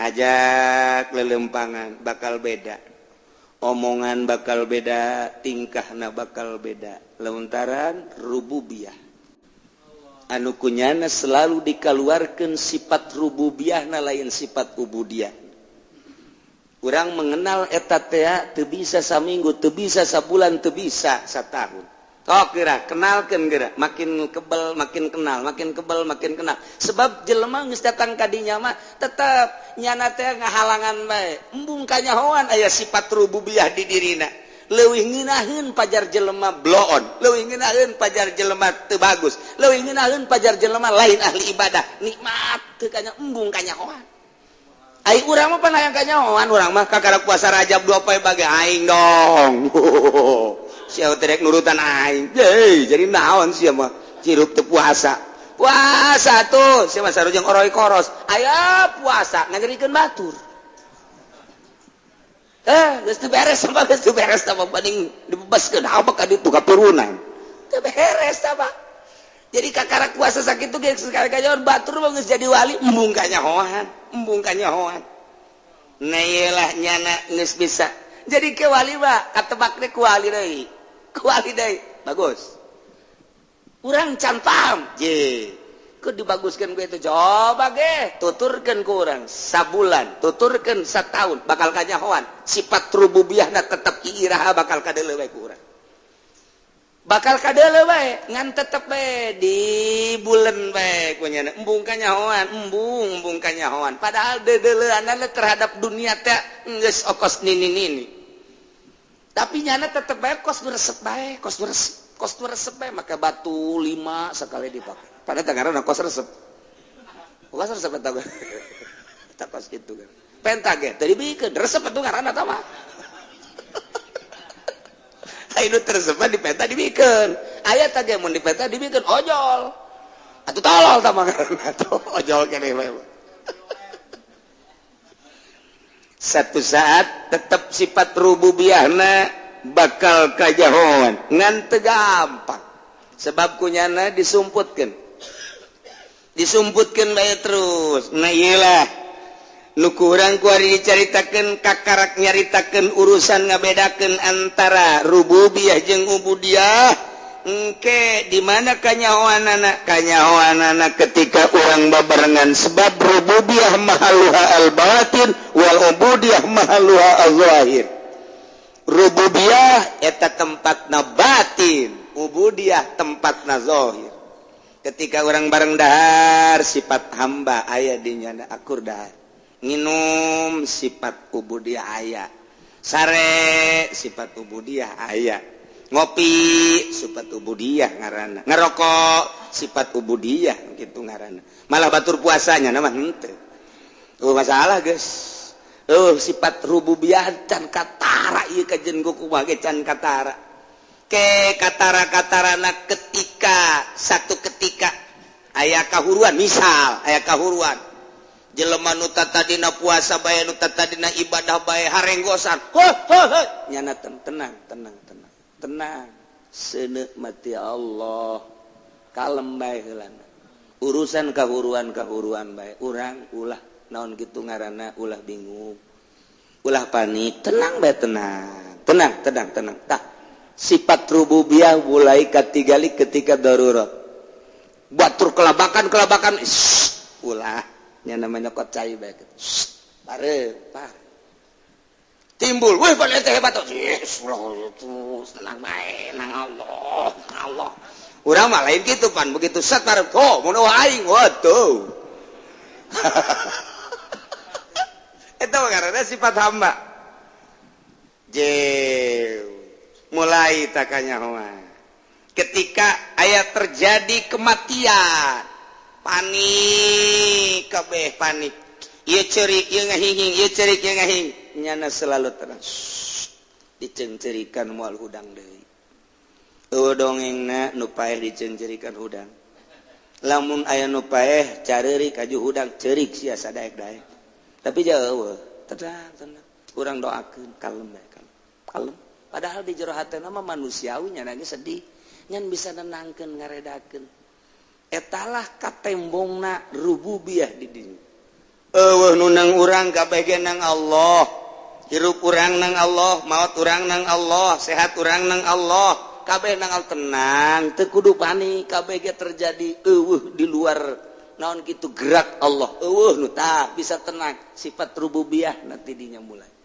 ajak lelempangan bakal beda omongan bakal beda tingkahna bakal beda lantaran rububiyah anu kunyana selalu dikaluarkeun sifat rububiyahna lain sifat ubudiyah. Urang mengenal eta teh teu bisa saminggu, teu bisa sabulan, teu bisa satahun. Tok geura kenalkeun geura, makin kebel makin kenal, makin kebel makin kenal. Sebab jelema geus datang ka dinya mah tetep nyana teh ngahalangan bae. Embung kanyahoan aya sifat rububiyah di dirina. Leuwih ngeunaheun pajar jelema bloon, leuwih ngeunaheun pajar jelema teu bagus, leuwih ngeunaheun pajar jelema lain ahli ibadah. Nikmat teu kanya embung kanyahoan. Ai urang mah pan hayang kanyahoan, urang mah kakara puasa Rajab dua poe bage aing dong. Sia teh rek nurutan aing. Yeuh, jadi naon sia mah cirup teu puasa. Puasa tuh sia mah sarujeng oroy koros. Aya puasa nganyerikeun batur. Geus teu beres sama geus teu beres sama banding dibebaskeun apa ka ditu katurunan. Teu beres sama. Jadi kakara puasa sakitu ge sekali kanyahoan batur mah geus jadi wali embung kanyahoan, embung kanyahoan. Nah ieu lah nyana geus bisa. Jadi ke wali mah katebak teh ku wali deui. Ku wali deui. Bagus. Urang can paham. Je. Ku dibaguskeun ku itu coba ge tuturkeun ku urang sabulan, tuturkeun satahun bakal kanyahoan sifat rububiyahna tetep iraha bakal kadeuleu bae ku urang. Bakal kadeuleu bae ngan tetep bae di bulan bae ku nyana embung kanyahoan, embung embung kanyahoan. Padahal deudeuleunana terhadap dunia teh geus okos nini-nini. Tapi nyana tetep bae kos nu resep bae, kos nu resep, kos nu resep bae make batu 5 sekali dipake. Padahal teh ngaranna kos resep. Kos resep eta ge. Eta kos kitu kan. Penta ge teu dibikeun, resep atuh ngaranna tah mah. Ayo nu resep mah dipenta dibikeun. Aya tah ge mun dipenta dibikeun ojol. Atuh tolol tah mah ngaranna tuh ojol keneh bae. Satu saat tetep sifat rububiyahna bakal kajahoan ngan teu gampang. Sebab kunyana disumputkeun. Disumputkeun bae terus. Nah ieu lah nu kurang ku ari dicaritakeun kakarak nyaritakeun urusan ngabedakeun antara rububiyah jeung ubudiyah. Engke di mana kanyahoanana? Kanyahoanana ketika urang babarengan sebab rububiyah mahaluha al-batin wal ubudiyah mahaluha al-zahir. Rububiyah eta tempatna batin, ubudiyah tempatna zahir. Ketika orang bareng dahar sifat hamba aya di nyana akur dahar. Nginum sifat ubudiyah aya. Sare sifat ubudiyah aya. Ngopi sifat ubudiyah ngaranna. Ngerokok sifat ubudiyah kitu ngaranna. Malah batur puasanya nama henteu. Oh masalah geus. Oh sifat rububiyah can katara ieu kajen kumaha ge can katara. Ke katara-katarana ketika satu ketika aya kahuruan misal aya kahuruan jelema nu tatadina puasa bae nu tatadina ibadah bae harenggosan. Ho ho ho nyana tenang tenang tenang tenang seuneu mati Allah kalem bae heulana. Urusan kahuruan-kahuruan bae urang ulah naon kitu ngaranna ulah bingung ulah panik tenang bae tenang tenang tenang tenang. Tah sifat rububiyah mulai katigali ketika darurat batur kelabakan-kelabakan ulah nya namanya kocai bae pare par timbul weh balik teh hebat tenang bae nang Allah Allah urang mah lain kitu pan begitu set parep oh mun aing waduh. Eta mah ngaranna sifat hamba. Je mulai takanyahoan ketika aya terjadi kematian panik kabeh panik ieu ceurik ieu ngahinging ieu ceurik ieu ngahing nyana selalu tenang diceungceurikan moal hudang deui. Eueuh dongengna nu paeh diceungceurikan hudang lamun aya nu paeh careurik aju hudang ceurik sia sadaek-daek tapi jauh tenang tenang urang doakeun kalem bae kalem. Padahal di jero hatena mah manusiawi nya nangis sedih ngan bisa nenangkeun ngaredakeun. Etalah katembongna rububiyah di dinya. Eueuh nu nang urang kabeh ge nang Allah. Hirup urang nang Allah, maot urang nang Allah, sehat urang nang Allah. Kabeh nang Allah tenang, teu kudu panik, kabeh ge terjadi eueuh di luar naon kitu gerak Allah. Eueuh nu tah bisa tenang, sifat rububiyah nanti dinya mulai.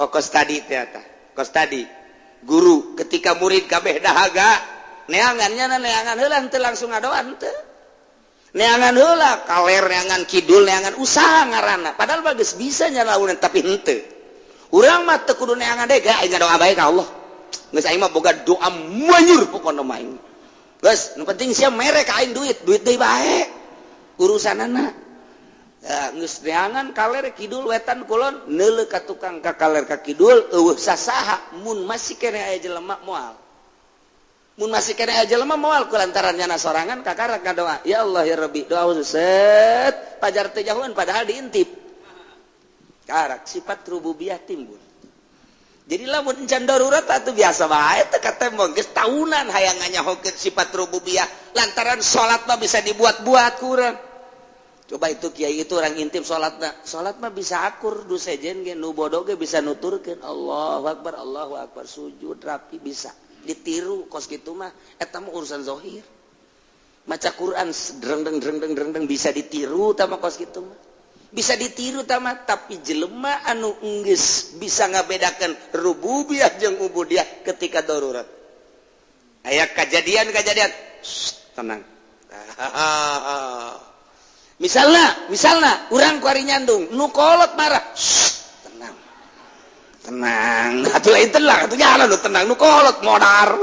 Oh, kos tadi teh eta. Kos tadi. Guru ketika murid kabeh dahaga neangannya neangan heula henteu langsung ngadoa henteu. Neangan heula kaler neangan kidul neangan usaha ngaranna padahal bagus bisa nyalaunan tapi henteu. Urang mah teu kudu neangan deui ga aing ngadoa bae ka Allah. Geus aing mah boga doa manyur pokona mah aing. Geus nu penting sia mere ka aing duit, duit deui bae. Urusanana. Geus neangan kaler kidul wetan kulon neuleuh ka tukang ka kaler ka kidul eueuh sasaha mun masih keneh aya jelema moal. Mun masih keneh aya jelema moal kulantaran nyana sorangan kakarak ngadoa ya Allah ya Rabbi doa set pajar teu jauhan padahal diintip. Karak sifat rububiyah timbul. Jadi lamun encan darurat atuh biasa bae teu katembong geus tahunan hayang nganyahokeun sifat rububiyah lantaran salat mah bisa dibuat-buat kurang. Coba itu kiai itu orang intip salatna. Salat mah bisa akur du sejen ge nu bodoh ge bisa nuturkeun Allahu akbar Allahu akbar sujud rapi bisa ditiru kos kitu mah eta mah urusan zahir. Maca Quran dreng dreng dreng dreng dreng bisa ditiru tah mah kos kitu mah. Bisa ditiru tah mah tapi jelema anu enggeus bisa ngabedakeun rububiyah jeung ubudiyah ketika darurat. Aya kajadian-kajadian tenang. Misalnya, urang kuari nyandung, nu kolot marah, shh, tenang, tenang, atuh lain tenang, atuh jalan nu tenang, nu kolot modar,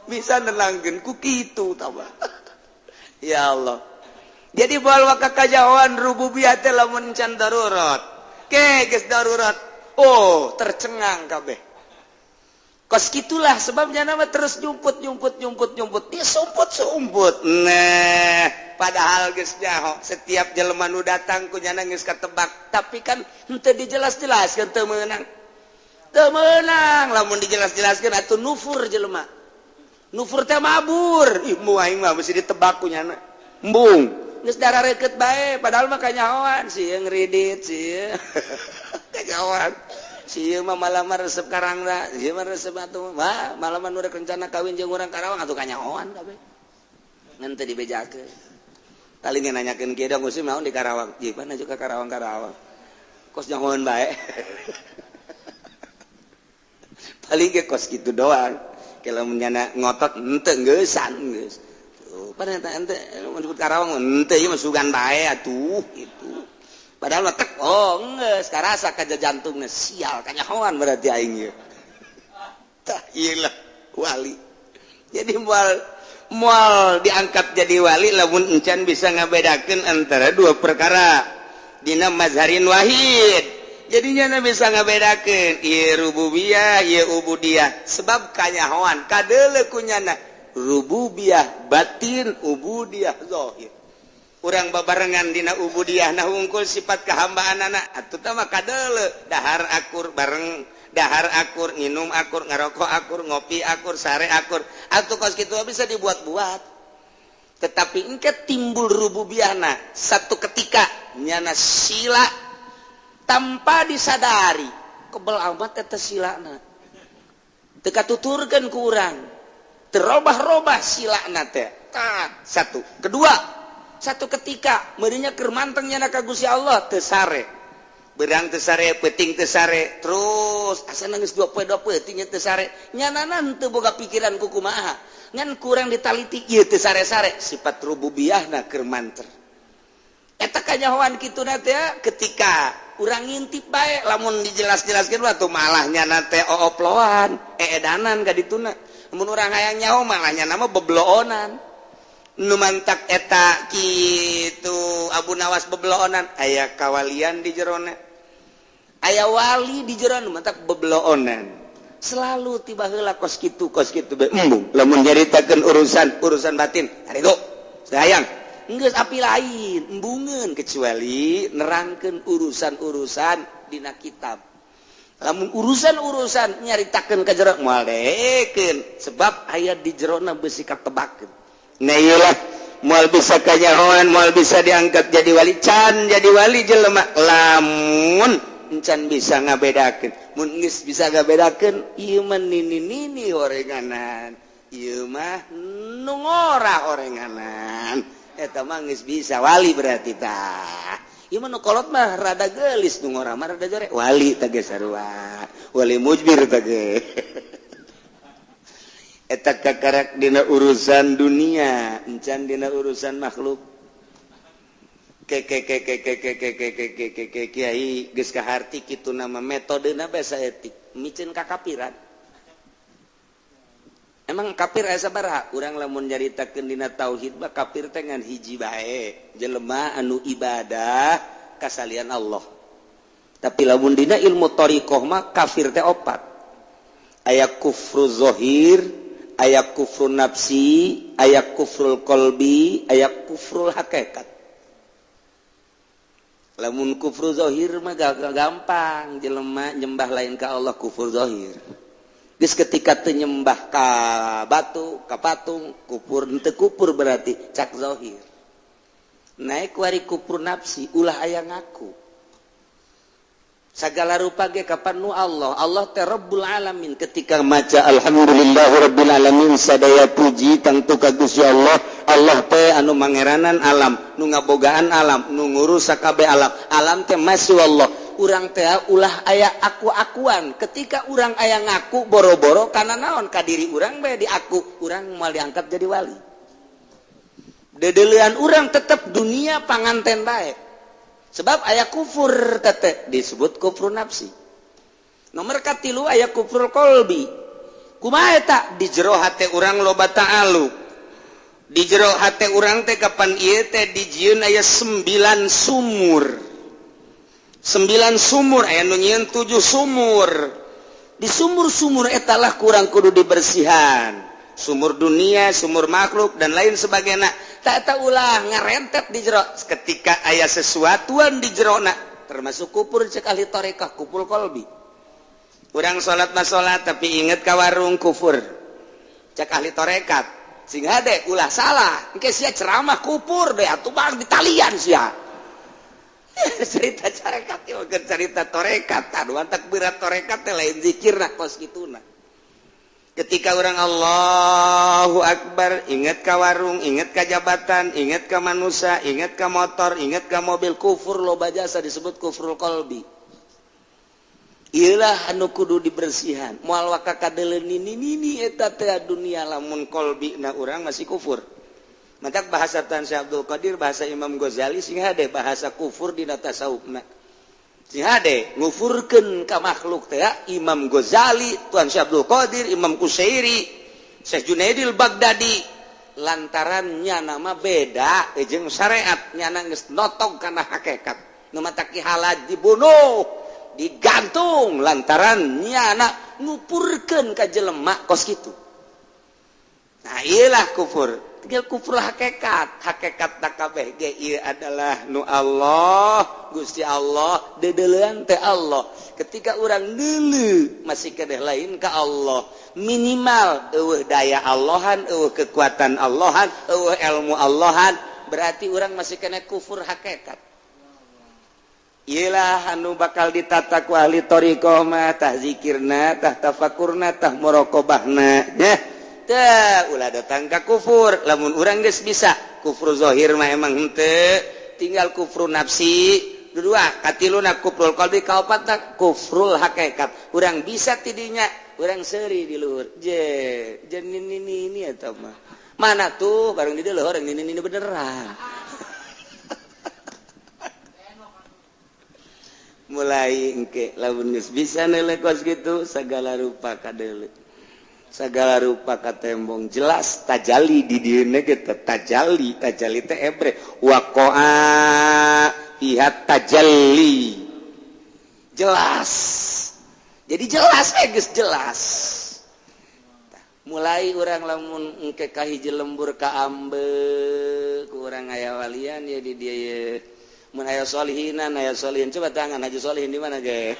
bisa nenangkeun ku kitu tah. Ya Allah. Jadi bawa ka kajauhan rububiyah teh lamun can darurat, ke geus darurat, oh tercengang kabeh. Kos gitulah sebabnya nama terus nyumput nyumput nyumput nyumput dia sumput sumput. Nah, padahal geus nyaho setiap jelema nu datang ku nyana geus katebak, tapi kan henteu dijelas-jelaskeun teu meunang. Teu meunang lamun dijelas-jelaskeun atuh nufur jelema. Nufur teh mabur. Ih mu aing mah mesti ditebak ku nyana. Embung. Geus darareukeut bae padahal mah kanyahoan sieun ngridit sieun. Kanyahoan. Sieu mah malah resep Karangna, sieu mah resep atuh. Wah, malah mah nu rek rencana kawin jeung urang Karawang atuh kanyahoan kabeh. Ngan teu dibejakeun. Tali nanyakeun kieu dong musim naon di Karawang. Ieu mah juga Karawang-Karawang. Kos nyahoan bae. Paling ge kos kitu doang. Kalau menyana ngotot henteu geusan geus. Tuh, pan eta henteu menyebut Karawang henteu ieu mah sugan bae atuh kitu. Padahal letek, oh geus karasa ka jantungna sial kanyahoan berarti aing ieu. Tah ieu lah wali. Jadi moal diangkat jadi wali lamun encan bisa ngabedakeun antara dua perkara dina mazharin wahid. Jadinya bisa ngabedakeun ieu rububiyah ieu ubudiyah sebab kanyahoan kadeuleu ku nyana rububiyah batin ubudiyah zahir. Urang babarengan dina ubudiyah nah hungkul sifat kehambaan anak atuh tah mah kadeuleu dahar akur bareng dahar akur nginum akur ngarokok akur ngopi akur sare akur atuh kos kitu bisa dibuat-buat. Tetapi engke timbul rububiyahna satu ketika nyana sila tanpa disadari kebel amat eta silana teu katuturkeun ku urang terobah-robah silana teh. Tah satu kedua satu ketika meureunnya keur manteng nyana ka Gusti Allah teu sare beurang teu sare peuting teu sare terus asa nangis dua poe dua peuting teu sare nyanana teu boga pikiran ku kumaha ngan kurang ditaliti ieu teu sare-sare sifat rububiyahna keur manter eta kanyahoan kituna teh ketika urang ngintip bae lamun dijelas-jelaskeun mah tuh malah nyana teh ooploan eedanan ka dituna mun urang hayang nyaho malah nyana mah bebloonan. Nu mantak eta kitu Abu Nawas bebloonan aya kawalian di jerona aya wali di jerona mantak bebloonan selalu tiba heula kos kitu bae embung lamun nyaritakeun urusan batin arigo sayang geus api lain embungeun kecuali nerangkeun urusan-urusan dina kitab lamun urusan-urusan nyaritakeun ka jero moal deekeun sebab aya di jerona beusi katebakeun. Nah iyalah moal bisa kanyahoan moal bisa diangkat jadi wali can jadi wali jelema lamun encan bisa ngabedakeun mun geus bisa ngabedakeun ieu mah nini-nini horenganan ieu mah nu ngora horenganan eta mah geus bisa wali berarti tah. Ieu mah nu kolot mah rada geulis, nu ngora mah rada jore. Wali teh ge sarua, wali mujbir teh ge. Eta kakarak dina urusan dunia, encan dina urusan makhluk. Ke ke ke ke ke ke ke ke ke ke ke ke kiai geus kaharti kitu nama metodena basa etik, miceun kakapiran. Emang kafir aya sabaraha? Urang lamun nyaritakeun dina tauhid mah kafir teh ngan hiji bae, jelema anu ibadah kasalian Allah. Tapi lamun dina ilmu thariqah mah kafir teh opat. Aya kufru zahir, aya kufru nafsi, aya kufrul qalbi, aya kufrul hakikat. Lamun kufru zahir mah gampang, jelema nyembah lain ka Allah kufur zahir. Geus ketika teu nyembah ka batu, ka patung, kufur henteu kufur berarti cak zahir. Naik wari kufur nafsi ulah aya ngaku. Sagala rupa ge kapan nu Allah, Allah teh Rabbul Alamin. Ketika maca alhamdulillahi rabbil alamin sadaya puji tangtu ka Gusti Allah. Allah teh anu mangeranan alam, nu ngabogaan alam, nu ngurus sakabeh alam. Alam teh masih Allah. Urang teh ulah aya aku-akuan. Ketika urang aya ngaku boro-boro kana naon ka diri urang bae diaku, urang moal diangkat jadi wali. Dedeulean urang tetep dunia panganten bae. Sebab aya kufur tete disebut kufur nafsi. Nomor katilu aya kufur kolbi. Kumaha eta? Di jero hate urang loba ta'aluk. Di jero hate urang teh kapan ieu teh dijieun aya 9 sumur. 9 sumur aya nu nyieun 7 sumur. Di sumur-sumur eta lah kurang kudu dibersihan. Sumur dunia, sumur makhluk dan lain sebagainya. Tak eta ulah ngarentet di jero. Ketika aya sesuatuan di jerona termasuk kupur cek ahli tarekah kupur kolbi. Urang salat mah salat tapi inget ka warung kufur. Cek ahli tarekat. Sing hade ulah salah. Engke sia ceramah kupur deh atuh bang ditalian sia. Cerita tarekat ieu keur cerita tarekat, anu antak berat tarekat teh lain zikirna kos kituna. Ketika orang Allahu Akbar, ingat ka warung, ingat ka jabatan, ingat ka manusia, ingat ka motor, ingat ka mobil, kufur loba jasa disebut kufrul qalbi. Ieulah anu kudu dibersihan. Moal waka kadeuleun nini eta teh dunia lamun qalbina urang masih kufur. Mantak bahasa Tan Syekh Abdul Qadir, bahasa Imam Ghazali sing hade bahasa kufur dina tasawufna. Sing hade ngufurkeun ka makhluk teh Imam Ghazali, Tuan Syekh Abdul Qadir, Imam Kusyairi, Syekh Junaidil Baghdadi lantaran nama beda jeung syariat nyana geus notog kana hakikat. Nu matak Ki Halaj dibunuh, digantung lantaran nyana ngupurkeun ka jelema kos kitu. Nah, ieulah kufur. Tinggal kufur hakikat, hakikat takabeh ge ieu adalah nu Allah, Gusti Allah, dedeulean teh Allah. Ketika urang deuleu masih kedeh lain ka Allah, minimal eueuh daya Allahan, eueuh kekuatan Allahan, eueuh ilmu Allahan, berarti urang masih kena kufur hakikat. Iyalah anu bakal ditata ku ahli thariqah mah tah zikirna, tah tafakurna, tah muraqabahna nya. Teu ulah datang ka kufur, lamun urang geus bisa kufur zahir mah emang henteu, tinggal kufur nafsi, dua katiluna kufrul qalbi, kaopatna kufrul hakikat. Urang bisa tidinya, urang seuri di luhur. Je, je nini nini eta mah. Mana tuh bareng di luhur nini nini beneran. Mulai engke lamun geus bisa neuleuh kos kitu sagala rupa kadeuleu. Segala rupa katembong jelas tajali di dieuna ge tajali, tajali teh ebre waqa'a fiha tajalli. Jelas. Jadi jelas geus jelas. Mulai urang lamun engke ka hiji lembur ka ambe ku urang aya walian ya di dieu ye. Mun aya solihinan aya solihin coba tangan Haji Solihin di mana ge.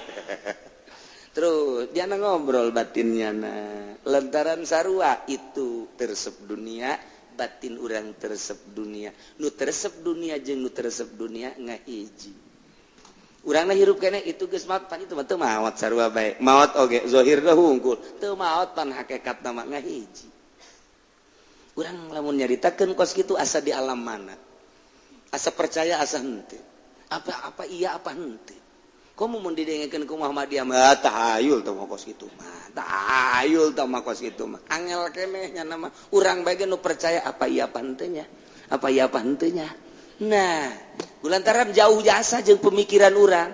Terus dia ngobrol batinnya na lantaran sarua itu teresep dunia, batin urang teresep dunia, nu teresep dunia jeung nu teresep dunia ngahiji. Urangna hirup keneh itu geus maot pan itu mah teu maot sarua bae. Maot oge zahirna hungkul, teu maot pan hakikatna mah ngahiji. Urang lamun nyaritakeun kos kitu asa di alam mana? Asa percaya asa henteu. Apa-apa iya apa henteu. Komo mun didengekeun ku Muhammadiyah mah tahayul teh mah kos kitu mah. Tahayul teh mah kos kitu mah. Angel keneh nya mah urang bae ge nu percaya apa iya apa henteu nya. Apa iya apa henteu nya. Nah, lantaran jauh jasa jeung pemikiran urang.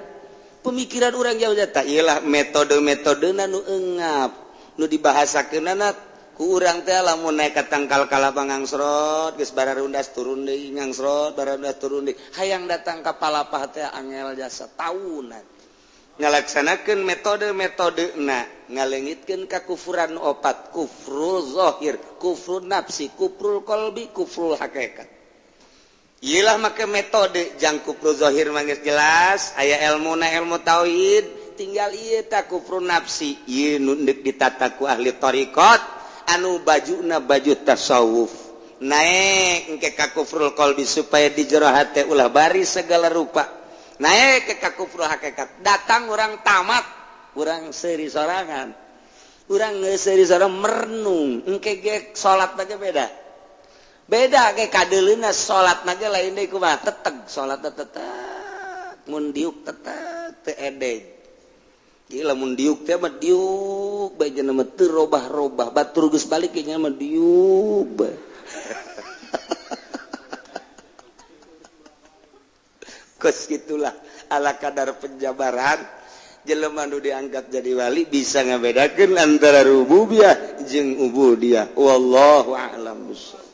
Pemikiran urang jauh jasa. Iyalah metode-metodena nu engap, nu dibahasakeunana ku urang teh lamun naik ka tangkal kalapa ngangsrot geus bararundas turun deui ngangsrot bararundas turun deui hayang datang ka palapah teh angel jasa taunan ngalaksanakeun metode-metodena ngaleungitkeun kakufuran opat kufrul zahir kufrul nafsi kufrul qalbi kufrul hakikat. Iyalah make metode jang kufrul zahir mah geus jelas aya elmuna ilmu tauhid tinggal ieu ta kufrul nafsi ieu nu deuk ditata ku ahli thariqat anu bajuna baju tasawuf naik engke ka kufrul qalbi supaya di jero hate ulah bari segala rupa naik ke ka kufrul hakikat datang urang tamat urang seuri sorangan urang geus seuri sorangan merenung engke ge salat ge beda beda ge kadeuleuna salat ge lain deui kumaha teteg salat teteg mun diuk teteg teu edeg. Gila mun diuk teh mah diuk bae cenah mah teu robah-robah batur geus balik ge nya mah diuk bae. Kos gitulah ala kadar penjabaran jelema nu diangkat jadi wali bisa ngabedakeun antara rububiyah jeung ubudiyah. Wallahu a'lam bissawab.